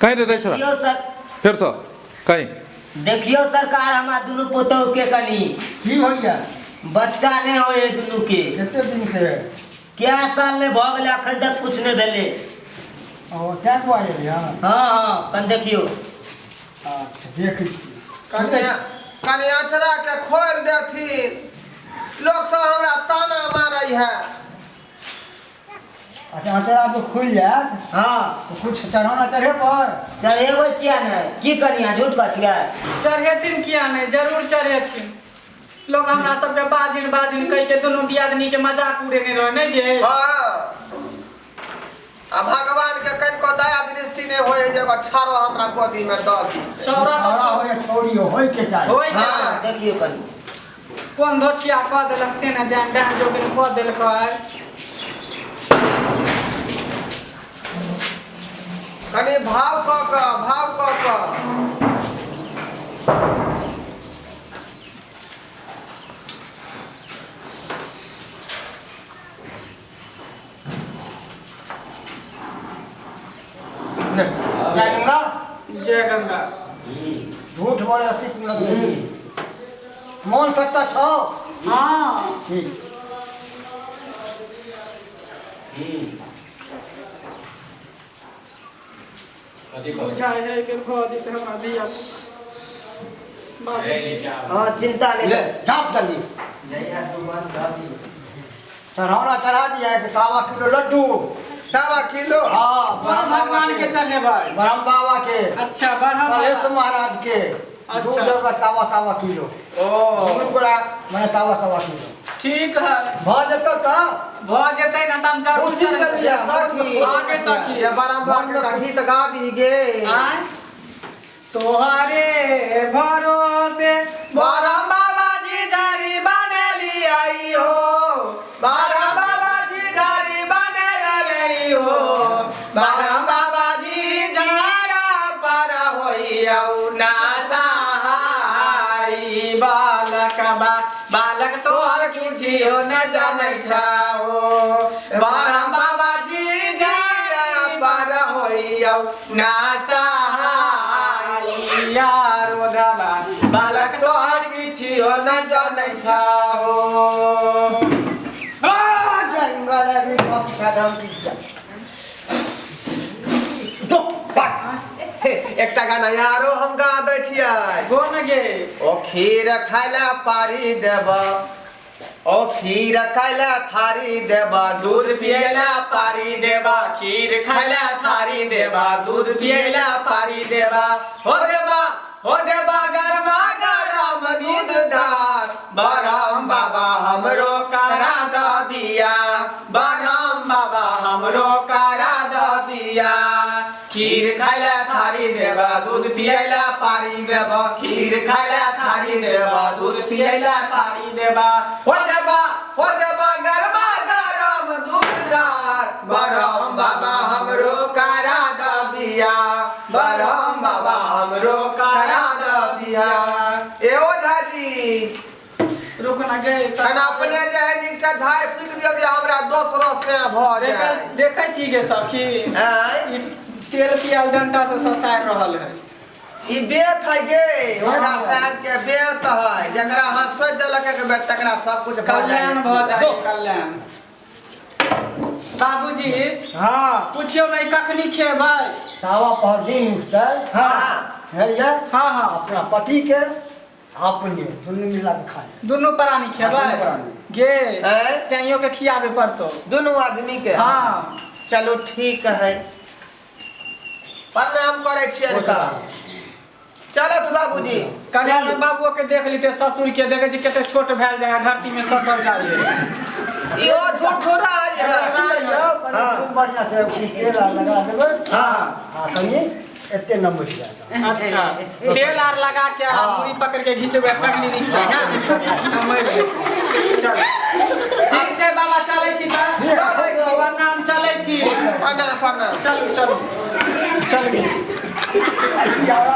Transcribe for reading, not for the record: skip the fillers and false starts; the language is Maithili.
कहीं रे रे छोरा देखियौ सर। फेरसँ कहीं। देखियौ सरकार, हमरा दुनू पुतोहु के कनी की होइया? बच्चा नहि होइ है दुनू के। कते दिन से? क्या साल ने भऽ गेलै, अखन तक कुछ नहि भेलै। ओ तैं दुआरे एलियै हँ? हँ हँ, कनि देखियौ। अच्छा, देखै छी। कने कने अचरा के खोलि देथिन, लोक सब हमरा ताना मारै है। अच्छा, अचरा तो खुलि जायत। हँ। तऽ कुछ चढ़ौना चढ़ेबै? चढ़ेबै किया नहि? की करिया, झूठ कहै छियै? चढ़ेथिन किया नहि, जरूर चढ़ेथिन। लोग हमरा सबके बाजिन बाजिन कहि के दुनू दियादनी के मजाक उड़ेने रहे, नहि गे? हँ, आ भगवान के कनिको दया दृष्टि नहि होइ है जे एगो छाड़ो हमरा गोदी में दऽ दी। छौड़ा तऽ छौड़ा हो या छौड़ी हो, होइके चाही। होय के हाँ। चाही। देखियौ कनि। कोन धोछिया कऽ देलक से ने जान, डाँग जोगिन कऽ देलकै। कनि भाव कऽ कऽ, भाव कऽ कऽ। जय गंगा। जय गंगा। झूठ बोले अस्सी मिनट मोन सत्ता छौ। हाँ। ठीक। बुझाइ है कि भऽ जेतै हमरा धिया बाबू। हँ, चिंता नहि। ले झाप जल्दी, चढ़ौना चढ़ा दिया है 1.25 किलो लड्डू। 1.25 किलो? हाँ। कोन भगवान के चढ़ेबै? ब्रह्म बाबा के। अच्छा, ब्रह्म कलेश बाबा। महाराज के। अच्छा। दूध देबै सवा सवा किलो। ओ दुनू गोरा मने सवा सवा किलो। ठीक है। भऽ जेतौ तऽ? भऽ जेतै ने तऽ हम जरूर खुशी चढ़ेबै। चलियै। सखी। आगे सखी। जे ब्रह्म बाबा के एकटा गीत गा दी गे। आँय, तोहरे भरोसे ब्रह्म बाबा जी झाड़ी बनेली आई हो, ब्रह्म बाबा जी झाड़ी बनेली हो, ब्रह्म बाबा जी झाड़ा पर होइयौ ना सहाई। बालक बा बालक तोहर किछियो न जानै छहो, ब्रह्म बाबा जी झाड़ा पर होइयौ ना सहाई। यारो धबा बालक तोहर किछियो न जानै छहो। आ, जय गंगा रे, भी साधन की जय। दो बात। एकटा गाना यारो हम गा दै छियै। गो न गे। ओ खीर खाइला पारी देब, ओ खीर खाइला थारी देब, दूध पियला पारी देब, खीर खाइला थारी देबा, दूध पियला पारी देबा, हो देबा, हो देबा गरमा गरम दूध धार, बरम बाबा हमरो करा द बिया, बरम बाबा हमरो करा द बिया। खीर खाइला थारी देबा, दूध पियला पारी देबा, खीर खाइला थारी देबा, दूध पियला पारी देबा, हो देबा, हो देबा गरमा गरम दूध धार, बरम बाबा हमरो करा द बिया, बरम बाबा हमरो करा द बिया। ए ओझा जी। रुक ना गे। खाना अपने जे है नीक से झाड़ि फूकि दियौ जे हमरा दोसरो से भऽ जाय। देखै छी गे सखी। आँय? ई तेल पियाल डंटा से ससारि रहल है। ई बेत है गे, ओझा साहब के बेत है, जकरा अहाँ सोचि देलक एक बेर तकरा सब कुछ भऽ जाय। कल्याण भऽ जाय, कल्याण। बाबूजी। हाँ। पुछियौ नहि कखनी खेबै? सावा पहर दिन उठतै। हाँ। बुझलियै? हाँ हाँ। अपना पति के अपने दुनू मिला के खाए। दुनू प्राणी खेबै? हाँ, दुनू प्राणी। गे। हैं? सैयो के खियाबे पड़तो। दुनू आदमी के? हाँ। चलू ठीक है, प्रणाम करै छियै। चलत बाबूजी। कनि अपने बाबुओ के देख लीते, ससुर के देखे छी कते छोट भेल जाय, धरती में सटल जाय। इहो झूठ राज है। खूब बढ़िया से तेल आर लगा देबै। हाँ। आ कनि एते नमरि जायत। अच्छा, तेल आर लगा के आ मुड़ी पकड़ के घिचबै टंगनी नीचा ना नमरि जेतै। चल ठीक छै बाबा, चलै छी तऽ। चलै छी। प्रणाम, चलै छी। प्रणाम प्रणाम। चलू चलू, चल गेल।